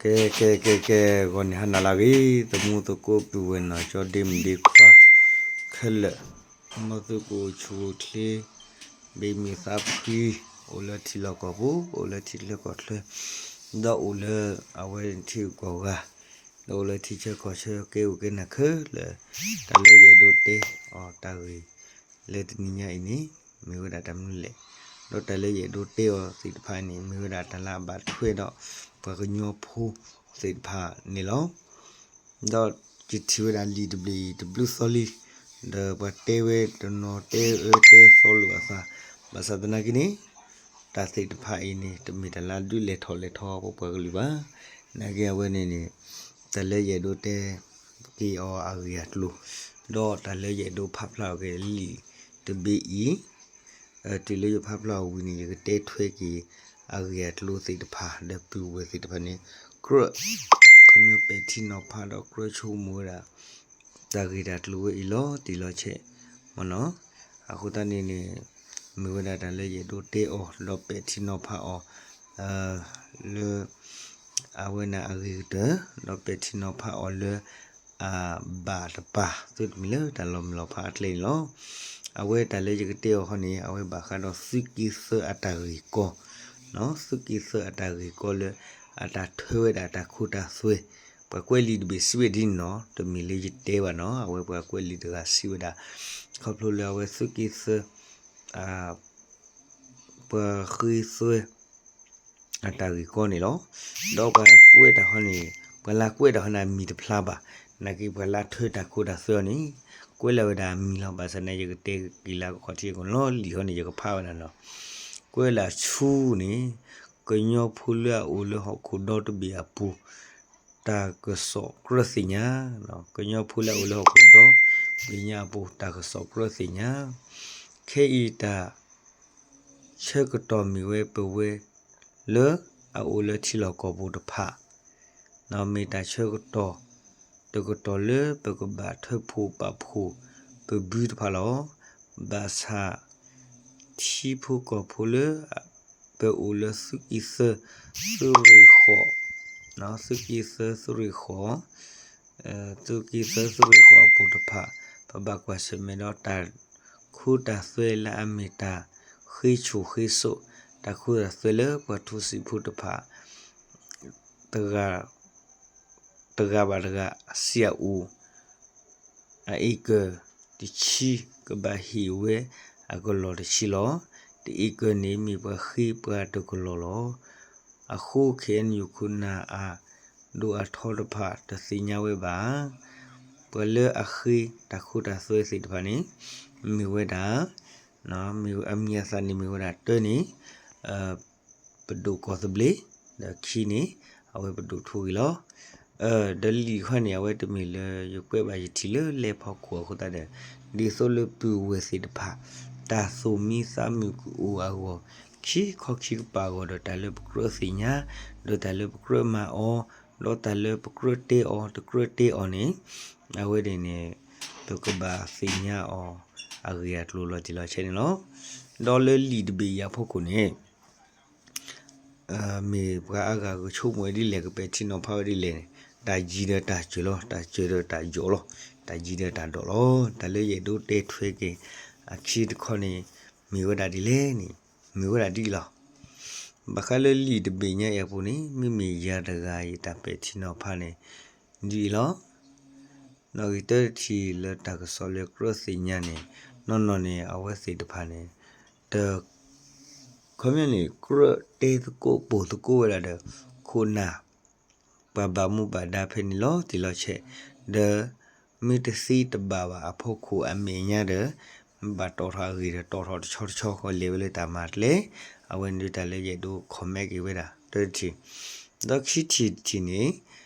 ကဲ ကဲ ကဲ ကဲ ဂီၤန့ၣ်ဟါနၤလၢအဂ့ၤ သမူသကိးပုၢ်ဝဲၢ်နီၢ်ကၠီဒ့မုၣ်ဒ့ခွါခဲလၢာ်, မ်သုကအိၣ်ဆူၣ်အိၣ်ချ့ ဘ့ၣ်မုၢ်သးဖှံ, အိၣ်လၢထံလီၢ်ကီၢ်ပူၤ, အိၣ်လၢထံချၢကီၢ်ချၢ, ဒီးအိၣ်လၢအဝဲထံဂုၤကီၢ်ဂၤ, ဒီးအိၣ်လၢထံဆၢကီၢ်ဆၢ ကဲအိၣ်ကဲနၢ်ခဲလၢာ်, တၢ်လၢယအဲၣ်ဒိးတဲအီၤတၢ်ဂ့ၢ် လၢတနံၤညါအံၤန့ၣ် မ့ၢ်ဝဲဒၣ်တၢ်မနုၤလဲၣ်, ဒီးတၢ်လၢယအဲၣ်ဒိးတဲအီၤသ့ၣ်တဖၣ်န့ၣ် မ့ၢ်ဝဲဒၣ်တၢ်လၢအဘၣ်ထွဲဒီး ပှၤကညီဖိသ့ၣ်တဖၣ်န့ၣ်လီၤ. ဒီးယထံၣ်ဝဲဒၣ်လံာ်တဘ့ၣ်အံၤတဘျုးသီလံ, ဒီးပှၤတဲဝဲတနီၤတဲအၢတဲသီလိာ်အသး, ဘၣ်ဆၣ်သနာ်က့န့ၣ် တၢ်သ့ၣ်တဖၣ်အံၤန့ၣ် တမ့ၢ်တၢ်လၢအဒုးလဲၤထီၣ်လဲၤထီပပှၤကလုာ်ဘၣ်. နာ်က့အဝဲန့ၣ်န့ၣ် တၢ်လၢယအဲၣ်ဒိးတဲက့ၤအီၤအဂ့ၢ်အကျိၤ, ဒီးတၢ်လၢယအဲၣ်ဒိးဖးဖျါအီၤက့ၤလံာ်တဘ့ၣ်အံၤ, တုၤလၢယဖးဖျါအီၤဝံၤန့ၣ် ယကတဲထွဲက့ၤအဂ့ၢ်အကျိၤသ့ၣ်တဖၣ် ဒီးပုၢ်ဝဲၢ်သ့ၣ်တဖၣ်န့ၣ် ကြၢး ခီပညီပဲာ်ထံနီၤဖးဒီးကြၢးဆိကမိၣ်ဝဲဒၣ် တၢ်ဂ့ၢ်တၢ်ကျိၤဝဲအံၤလီၤတံၢ်လီၤဆဲးမ့ၢ်နီၤ. အဃိသတးန့ၣ်န့ၣ် မ့ၢ်ဝဲဒၣ်တၢ်လၢယအဲၣ်ဒိးတဲအီၤ ဒီးပဲာ်ထံနီၤဖးအီၤ လၢ အဝဲန့ၣ်အဂ့ၤကတၢၢ် ဒီးပဲာ်ထံနီၤဖးအီၤလၢ အဘၣ်တပၢ်သုတမံၤလၢတၢ်လီၤမုၢ်လီၤဖးအကျဲန့ၣ်လီၤ. အဝဲတၢ်လၢယကတဲအီၤခီန့ၣ် အဝဲဘၣ်ဃးဒီးသုးက့သၢအတၢ်ဂ့ၢ်ကီ, သုးက့သၢအတၢ်ဂ့ၢ်ကီလၢ အတၢ်ထွဲဝဲဒၣ်တၢ်ခိတၢ်သွဲ, ပှၤကွဲးလံာ်တဘ့ၣ်စံးဝဲဒ်န့ၣ်နီၤ, တမ့ၢ်လၢယတဲဘၣ်နီၤ, အဝဲပှၤကွဲးလံာ်တဂၤစံးဝဲဒၣ် ခီဖျိလၢအဝဲသုးက့သၢ ပှၤဃ့သွဲ အတၢ်ဂ့ၢ်ကီန့ၣ်လီၤ. ဒီးပှၤကွဲးတၢ်ဟီန့ၣ် ပှၤလၢကွဲးတၢ်ဟီန့ၣ် အမံၤတဖျါဘၣ်. နာ်က့ပှၤလၢထွဲတၢ်ခိတၢ်သွဲအီၤန့ၣ် ကွဲးလၢဝဲဒၣ်အမံၤလီၤ. ဘၣ်ဆၣ်န့ၣ် ယကတဲက့ၤလၢအခီၣ်ထံးအကိာ်လီၤ လံာ်ဟီန့ၣ် ယကဖးဝဲဒၣ်နီၤ. ကွဲးလၢဆူန့ၣ် ကညီဖိလၢအအိၣ်လၢဟီၣ်ခိၣ်ဒီတဘ့ၣ်အပူၤ တၢ်ကစီၣ်ကြၢးသ့ၣ်ညါ, ကညီဖိလၢအအိၣ်လၢဟီၣ်ခိၣ်ဒီဘ့ၣ်ညါအပူၤ တၢ်ကစီၣ်ကြၢးသ့ၣ်ညါ, ခဲအံၤတၢ် ဆၢကတီၢ်မ့ၢ်ဝဲပဝဲ လၢအအိၣ်လၢထံလီၢ်ကီၢ်ပူၤတဖၣ်, မ့ၢ်တၢ်ဆၢကတီၢ် တကတီၢ်လၢပကဘၣ်ထၢဖှိၣ်ပာ်ဖှိၣ်ပဘုတဖၣ်လီၤ. ဘၣ်ဆၣ် ထံဖိကီၢ်ဖိလၢ ပအိၣ်လၢသုးက့သၢ သုးရ့ၣ်ဃီး သုးက့သၢသုးရ့ၣ်ဃီး သုးက့သၢသုးရ့ၣ်ဃီးအပူၤတဖၣ် ပဘၣ်ကွၢ်ဆၢၣ်မဲာ်ဒီးတၢ်ခိတၢ်သွဲလၢအမ့ၢ်တၢ်ဃ့ဆူၣ်ဃ့စိး တၢ်ခိတၢ်သွဲလၢပှၤထူစံာ်ဖိတဖၣ် တဂၤဘၣ်တဂၤ စံးအအိၣ် အအ့ကၢၢ်တဆံ ကဘၣ်ဟ့ၣ်ဝဲအကလီၢ်တဆံလီၤ. တအ့ကၢၢ်န့ၣ်မ့ၢ်ပှၤဃ့ပှၤတကလီၢ်လီၤ. အဃိ ခ့ၣ်အဲၣ်ယူၣ်ခိၣ်နၢ်အဒိၣ်အထီတဖၣ်တသ့ၣ်ညါဝဲဘၣ်. ပှၤလၢအဃ့တၢ်ခိတၢ်သွဲသ့ၣ်တဖၣ်န့ၣ် မ့ၢ်ဝဲဒၣ် မ့ၢ်အမံၤအသၣ်န့ၣ်မ့ၢ်ဝဲဒၣ်တၢန့ၣ် ပဒိၣ်ကီၢ်သဘျ့, ဒီးခံန့ၣ် အဝဲပဒိၣ်ထူဂ့ၤလီၤ. ဒီးလံာ်ခီန့ၣ် အဝဲတမ့ၢ်လၢယကွဲးဘၣ်ယထံၣ်လၢလဲၤဖီခိၣ်အဃိသတးဒီး ဒ်သိးလၢပုၢ်ဝဲၢ်သ့ၣ်တဖၣ် တၢ်သူၣ်မံသးမုာ်ကအိၣ်အဂီၢ် ခံခီခံကပၤအဂီၢ်ဒီးတၢ်လၢပကြၢးသ့ၣ်ညါ ဒီးတၢ်လၢပကြၢးမၤအီၤ ဒီးတၢ်လၢပကြၢးတဲအီၤတကြၢးတဲအီၤန့ၣ် အဝဲန့ၣ်န့ၣ် ပကဘၣ်သ့ၣ်ညါအီၤအဂ့ၢ်အကျိၤလီၤတံၢ်လီၤဆဲးန့ၣ်လီၤ. ဒီးလၢလံာ်တဘ့ၣ်အံၤအဖီခိၣ်န့ၣ် မ့ၢ်ပှၤအါဂၤကဆိကမိၣ်ဝဲဒ်လဲၣ် ကပဲာ်ထံနီၤဖးဝဲဒ်လဲၣ်န့ၣ် တၢ်ယံၤဒီးတၢ်စၢၤလီၤ တၢ်စၢၤဒီးတၢ်ယိာ်လီၤ တၢ်ယံၤဒီးတၢ်ဒိၣ်လီၤ. တၢ်လၢယအဲၣ်ဒိးတဲထွဲက့ၤ အခံတခီန့ၣ် မ့ၢ်ဝဲဒၣ်ဒ်လဲၣ်န့ၣ် မ့ၢ်ဝဲဒၣ်ဒ်အံၤလီၤ. ဘၣ်ဃးလၢလံာ်တဘ့ၣ်ညါအံၤအပူၤန့ၣ် မ့မ့ၢ်ယၤတဂၤအံၤတၢ်ပဲာ်ထံနီၤဖးန့ၣ် ဒ်အံၤလီၤ. နီၣ်ဂံၢ်တၢတထံၣ်လၢတၢ်ကစီၣ်လၢကြၢးသ့ၣ်ညါန့ၣ် နီၢ်နီၢ်န့ၣ် အဝဲသ့ၣ်တဖၣ်န့ၣ် တ ခီပညီန့ၣ် ကြၢးတဲသကိးပိာ်သကိးဝဲဒၣ်ဒီး ခိၣ်နၢ် ပှၤဘၣ်မူဘၣ်ဒါဖဲန့ၣ်လီၤတံၢ်လီၤဆဲး ဒီး မ့ၢ်တသ့တဘၣ်ဘၣ်အဖီခိၣ်အမဲာ်ညါဒီး ဘၣ်တီၢ်ထီၣ်အဂ့ၢ်ဒီး တီၢ်ထီၣ်တဆီတဆီဃီလဲၤဝဲလၢတၢ်မၤကျဲ အဝဲန့ၣ်ဒုးတၢ်လၢယအဲၣ်ဒိး comment က့ၤဝဲဒၣ် တၢတထံၣ် ဒီးခံထံၣ်တထံၣ်န့ၣ်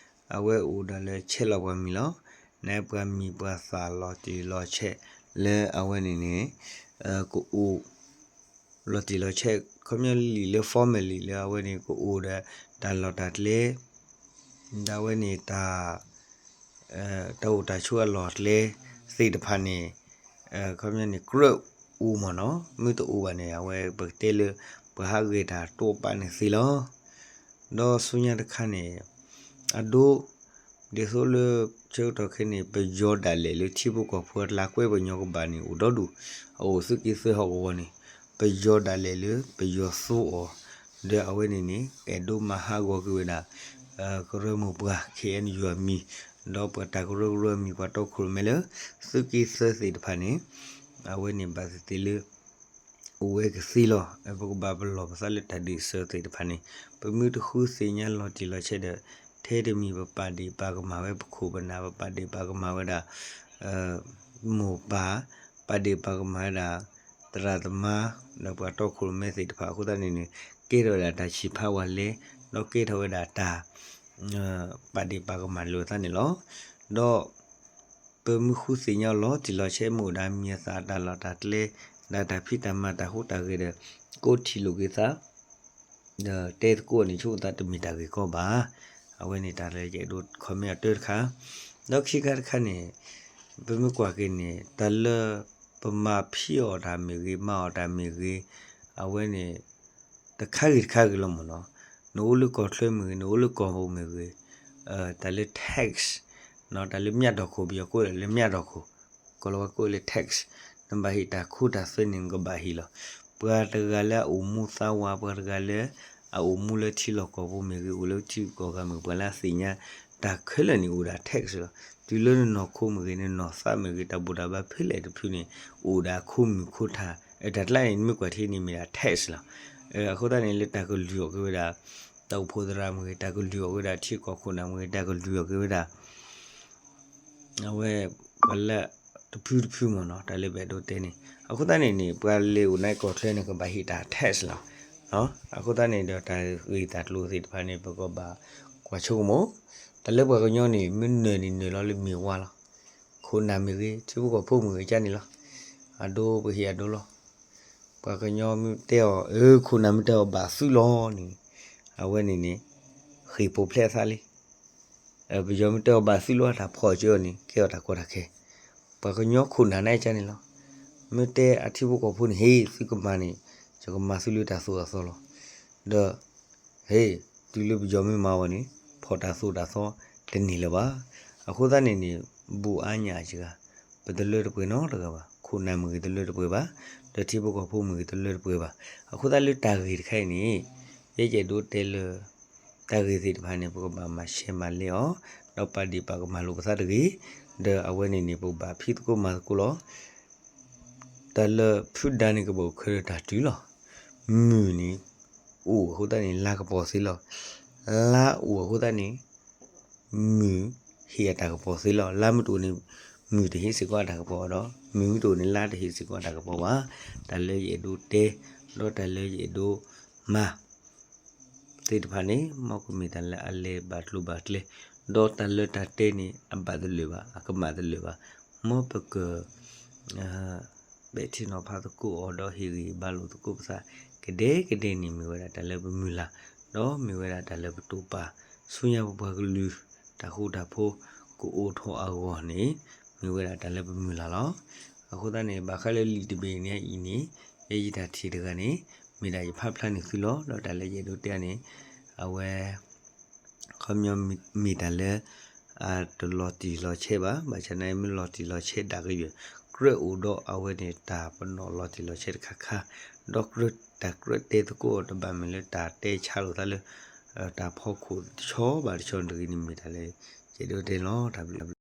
အဝဲအိၣ်ဒၣ်လၢဆဲးလီၤပှၤမံၤလီၤ. နပှၤမံၤပှၤသၣ်လီၤတံၢ်လီၤဆဲး လၢအဝဲန့ၣ်န့ၣ် ကအိၣ် လီၤတံၢ်လီၤဆဲး ခီပညီလံာ်လၢ formalin လၢအဝဲန့ၣ်ကအိၣ်ဒီးတၢ်လီၢ်တၢ်ကျဲ ဒီးအဝဲန့ၣ်တၢ် တၢ်အိၣ်တၢ်ဆိးအလီၢ်အကျဲသ့ၣ်တဖၣ်န့ၣ် ခီပညီန့ၣ် ကြၢးအိၣ်မ့ၢ်နီၤ မ့ၢ်တအိၣ်ဘၣ်န့ၣ် အဝဲပကတဲလၢ ပှၤဟးဂဲၤတၢ်တိာ်ပာ်န့ၣ်သ့လီၤ. ဒီးဆူညါတခါန့ၣ် အဒိ ဒ်သိးလၢ ဆၢကတီၢ်ခဲအံၤန့ၣ် ပယီၤဒၣ်လဲာ်လၢထံဖိကီၢ်ဖိအကျါ ကွဲပှၤကညီကဘၣ်န့ၣ် အိၣ်ဒီဒူၣ်, အအိၣ်သုးက့သၢဟီၣ်ကဝီၤန့ၣ် ပယီၤဒၣ်လဲာ်လၢပယီၤသိအီၤ, ဒီးအဝဲန့ၣ်န့ၣ် အဲၣ်ဒိးမၤဟးဂီၤက့ၤဝဲဒၣ် ကရၢမိၢ်ပှၢ် ခ့ၣ်အဲၣ်ယူၣ် အမံၤ, ဒီးပှၤတၢ်ကရၢကရိအမံၤ ပှၤတီခိၣ်ရိၣ်မဲလၢ သုးက့သၢသ့ၣ်တဖၣ်န့ၣ် အဝဲန့ၣ်ဘၣ်သ့ၣ်သ့ၣ်လၢ အိၣ်ဝဲကသ့လီၤ. ပကဘၣ်ပလီၢ်ပသးလၢတၢ်ဒုးစၢၤသ့ၣ်တဖၣ်န့ၣ် ပမ့ၢ်တဃုသ့ၣ်ညါလီၤတံၢ်လီၤဆဲးဒီး ထဲတမံၤပပာ်ဒ့ၣ်ပာ်ကမၣ်ဝဲပခိၣ်ပနၢ် ပပာ်ဒ့ၣ်ပာ်ကမၣ်ဝဲဒၣ် မိၢ်ပၢ်, ပာ်ဒ့ၣ်ပာ်ကမၣ်ဝဲဒၣ် သရၣ်သမါ ဒီးပှၤတီခိၣ်ရိၣ်မဲသ့ၣ်တဖၣ်အဃိသတးန့ၣ်န့ၣ် ကဲထီၣ်ဝဲဒၣ်တၢ်ဆံးဖးဝဲလဲၣ်, ဒီးကဲထီၣ်ဝဲဒၣ်တၢ် ပာ်ဒ့ၣ်ပာ်ကမၣ်လိာ်အသးန့ၣ်လီၤ. ဒီး ပမ့ၢ်ဃုသ့ၣ်ညါလီၤတံၢ်လီၤဆဲး မ့ၢ်အိၣ်ဒီးမံၤအသး တၢ်လီၢ်တၢ်ကျဲ ဒီးတၢ်ဖံးတၢ်မၤတၢ်ဟူးတၢ်ဂဲၤဒီး ကိးထံၣ်လိာ်က့ၤသး ဒီးတဲသကိးန့ၣ် ဆိကမိၣ်သးတမ့ၢ်တၢ်ဂ့ၢ်ကီဘၣ်. အဝဲန့ၣ်တၢ်လၢယအဲၣ်ဒိး comment အတၢတခါ, ဒီးခံခါတခါန့ၣ် ပမ့ၢ်ကွၢ်က့ၤန့ၣ် တၢ်လၢပမၤဖံးအီၣ်တၢ်မ့ၢ်ဂ့ၤ မၤအီၣ်တၢ်မ့ၢ်ဂ့ၤ အဝဲန့ၣ် တခါဂ့ၤတခါဂ့ၤလီၤမ့ၢ်နီၤ, နအိၣ်လၢကီၢ်ချၢမ့ၢ်ဂ့ၤ နအိၣ်လၢကီၢ်ပူၤမ့ၢ်ဂ့ၤ, တၢ်လၢ tax နီၤ တၢ်လၢ မြတ်တော်ခုံ ပယီၤကိးလၢ မြတ်တော်ခုံ ကီၢ်လီၤဝါကိးလၢ tax နဘၣ်ဟ့ၣ်တၢ်ခိတၢ်သွဲန့ၣ် နကဘၣ်ဟ့ၣ်လီၤ. ပှၤတဂၤလၢအအိၣ်မူသးဝး ပှၤတဂၤလၢ အအိၣ်မူလၢထံလီၢ်ကီၢ်ပူၤမ့ၢ်ဂ့ၤ အိၣ်လၢထံဂုၤကီၢ်ဂၤမ့ၢ်ဂ့ၤ ပှၤလၢအသ့ၣ်ညါတၢ်ခဲလၢာ်န့ၣ် အိၣ်ဒၣ် tax လီၤ. တုၤလၢနနီၢ်ခိမ့ၢ်ဂ့ၤ နနီၢ်သးမ့ၢ်ဂ့ၤ တၢ်ဘူၣ်တၢ်ဘါဖဲလဲၣ်တဖုန့ၣ် အိၣ်ဒၣ်အခိမုၢ်ခိထၣ်, တၢ်ကျါန့ၣ် နမ့ၢ်ကွၢ်ထံန့ၣ်မ့ၢ်ဒၣ် tax လီၤ. အဃိသတးန့ၣ် လၢတၢ်ကလုၢ်အီၣ်က့ၤဝဲဒၣ် တၢ်အိၣ်ဖှိၣ်သရၣ်မ့ၢ်ဂ့ၤ တၢ်ကလုၢ်အီၣ်က့ၤဝဲဒၣ် ထံကီၢ်ခိၣ်နၢ်မ့ၢ်ဂ့ၤ တၢ်ကလုၢ်အီၣ်က့ၤဝဲဒၣ် အဝဲ ပှၤလၢတဖုတဖုမ့ၢ်နီၤ တၢ်လၢပအဲၣ်ဒိးတဲန့ၣ် အဃိသတးန့ၣ်န့ၣ် ပှၤလၢအိၣ်န့ၣ်ကီၢ်ချၢန့ၣ် ကဘၣ်ဟ့ၣ်တၢ် tax လီၤ. အဃိသတးန့ၣ်ဒီး တၢ်ဂ့ၢ်တၢ်ကျိၤသ့ၣ်တဖၣ်န့ၣ် ပကဘၣ်ကွၢ်ဆိကမိၣ်, တၢ်လၢပှၤကညီန့ၣ် မ့ၢ်နၢၤန့ၣ်နၢၤလီၤလၢမ့ၢ်ဝါလီၤ. ခိၣ်နၢ်မ့ၢ်ဂ့ၤ ထံဖိကီၢ်ဖိမ့ၢ်ဂ့ၤ ကန့ၣ်လီၤ. အဒိပဟ့ၣ်အဒိလီၤ. ပှၤကညီမ့ၢ်တဲအီၤ အၢ ခိၣ်နၢ်မ့ၢ်တဲအီၤဘၣ်သုလီၤန့ၣ် အဝဲန့ၣ်န့ၣ် ဃ့ၢ်ပူၤဖျဲးအသးလံ. ပယီၤမ့ၢ်တဲအီၤဘၣ်သုလီၤ တၢ်ဖီၣ်ကၢအီၤန့ၣ် ကဲအီၤတၢ်ကီတၢ်ခဲ. ပှၤကညီခိၣ်နၢ်န့ၣ်ကန့ၣ်လီၤ. မ့ၢ်တဲအထံဖိကီၢ်ဖိန့ၣ် ဟ့ၣ်သုကမၤန့ၣ် ယကမၤသုလၢတၢ်သိၣ်တၢ်သီလီၤ. ဒီး ဟ့ၣ် တုၤလၢပယီၤမ့ၢ်မၤအီၤန့ၣ် ဖီၣ်တၢ်သိၣ်တၢ်သီတန့ၢ်လၢၤဘၣ်. အဃိသတးန့ၣ်န့ၣ် ဘူးအါညၣ်အစှၤ ပတလၢတပှဲၤနီတဂၤဘၣ်. ခိၣ်နၢ်မ့ၢ်ဂ့ၤတလၢတပှဲၤဘၣ်, ဒီးထံဖိကီၢ်ဖိမ့ၢ်ဂ့ၤတလၢတပှဲၤဘၣ်. အဃိသတးလၢတၢ်ဂ့ၢ်တခါအံၤန့ၣ် ယဲယအဲၣ်ဒိးတဲလၢ တၢ်ဂ့ၢ်သ့ၣ်တဖၣ်န့ၣ် ပကဘၣ်မၤရှဲမၤလဲအီၤ, ဒီးပာ်ဒ့ၣ်ပာ်ကမၣ်လိာ်ပသးတဂ့ၤ, ဒီးအဝဲန့ၣ်န့ၣ် ပကဘၣ်ဖံးသကိးမၤသကိးလီၤ. တၢ်လၢဖုဒါန့ၣ် ကဘၣ်အိၣ်ခဲလၢာ်တၢ်တုၤလီၤ. မုၢ်န့ၣ် အိၣ်အဃိသတးန့ၣ် လါကပီၤသ့လီၤ. လါအိၣ်အဃိသတးန့ၣ် မုၢ်ဟ့ၣ်အတၢ်ကပီၤသ့လီၤ. လါမ့ၢ်တအိၣ်န့ၣ် မုၢ်တဟ့ၣ်စ့ၢ်ကီးအတၢ်ကပီၤဒီး မုၢ်မ့ၢ်တအိၣ်န့ၣ် လါတဟ့ၣ်စ့ၢ်ကီးအတၢ်ကပီၤဘၣ်. တၢ်လၢယအဲၣ်ဒိးတဲ ဒီးတၢ်လၢယအဲၣ်ဒိးမၤ သ့ၣ်တဖၣ်န့ၣ် မ်ကမ့ၢ်တၢ်လၢအလဲၤဘၣ်ကျိၤဘၣ်ကျဲ, ဒီးတၢ်လၢတၢ်တဲန့ၣ် အဘၣ်တလၢာ်ဘၣ်, အကမၣ်တလၢာ်ဘၣ်. မ်ပက ပဲာ်ထံနီၤဖးသကိးအီၤ ဒီးဟ့ၣ်ဂံၢ်ဘါလိာ်သကိးပသး ကဒဲကဒဲန့ၣ် မ့ၢ်ဝဲဒၣ်တၢ်လၢပမုၢ်လၢ်, ဒီးမ့ၢ်ဝဲဒၣ်တၢ်လၢပတိာ်ပာ် ဆူညါပပှၤကလုာ် တၢ်ဃူတၢ်ဖိး ကအိၣ်ထီၣ်အဂီၢ်န့ၣ် မ့ၢ်ဝဲဒၣ်တၢ်လၢပမုၢ်လၢ်လီၤ. အဃိသတးန့ၣ် ဘၣ်ဃးလၢလံာ်တဘ့ၣ်ညါအံၤန့ၣ် ယဲယတၢ်ထံၣ်တဂၤန့ၣ် မ့ၢ်ဒၣ်ယဖးဖျါန့ၢ်သုလီၤ. ဒီးတၢ်လၢယအဲၣ်ဒိးတဲန့ၣ် အဝဲ ခီပညီမ့ၢ်တၢ်လၢ အတလီၤတံၢ်လီၤဆဲးဘၣ်, ဘၣ်ဆၣ်သနာ်က့ မ့ၢ်လီၤတံၢ်လီၤဆဲးဒၣ်ကယဲၢ် ကြၢးအိၣ်ဒီးအဝဲန့ၣ် တၢ်ပနီၣ်လီၤတံၢ်လီၤဆဲးတခါခါ, ဒီးကြၢးတၢ်ကြၢးတဲသကိးအီၤ တဘၣ်မ့ၢ်လၢတၢ်တဲဆါလိာ်သးလၢ တၢ်ဖီခိၣ်တဆီဘၣ်တဆီတဂ့ၤန့ၣ် မ့ၢ်တၢ်လၢ ယအဲၣ်ဒိးတဲန့ၣ်လီၤ. တၢ်ဘျုး